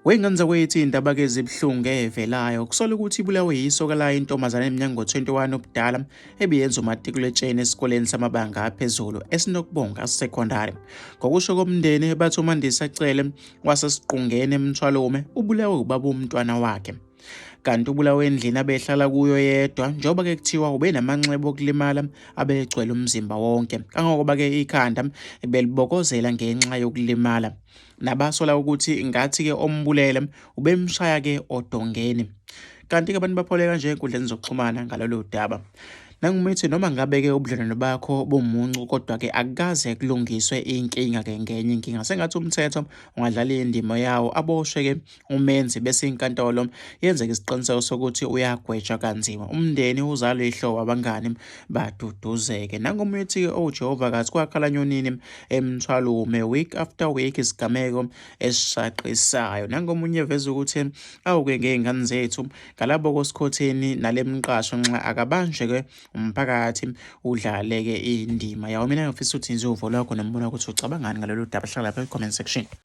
Wey'ngane zakwethu iy'ndaba-ke ezibuhlungu evelayo kusola ukuthi ibulawe yisoka layo intombazane eminyaka ngo-21 ubudala ebiyenza umatikuletsheni esikoleni samabanga aphezulu eSinokubonga Secondary. Ngokusho komndeni bathi uMandisa Cele waseSiqungeni eMthwalume ubulewe ubaba womntwana wakhe. Kanti ubulawe endlini abehlala kuyo yedwa njengoba-ke kuthiwa ubenamanxeba okulimala abegcwele umzimba wonke kangangokuba-ke ikhanda belibokozela ngenxa yokulimala. Nabasola ukuthi ngathi-ke ombulele ubemshaya-ke odongeni. Kanti-ke abantu baphole kanje enkundleni zokuxhumana ngalolu daba. Nangumithi noma ngabe-ke ubudlelwano bakho bumuncu kodwa-ke akukaze kulungiswe inkinga-ke ngenye inkinga. Sengathi umthetho ungadlala indima yawo aboshwe-ke umenzi bese inkantolo yenzeka isiqiniseko sokuthi uyagwetshwa kanzima. Umndeni uzalwe ihlobo abangani baduduzeke. Nangomunye uthi-ke oh Jehova kathi kwakhala nyonini emthwalume week after week isigameko esishaqisayo. Nangomunye eveza ukuthi awuke ngey'ngane zethu ngalabo kosikhotheni nale mqasho nxa akabanjwe-ke umphakathi udlale-ke indima yawo. Mina ngifisa ukuthi nje uvo lwakho nombono wakho ukuthi ucabangani ngalolu daba. Hlala lapha e-comment section.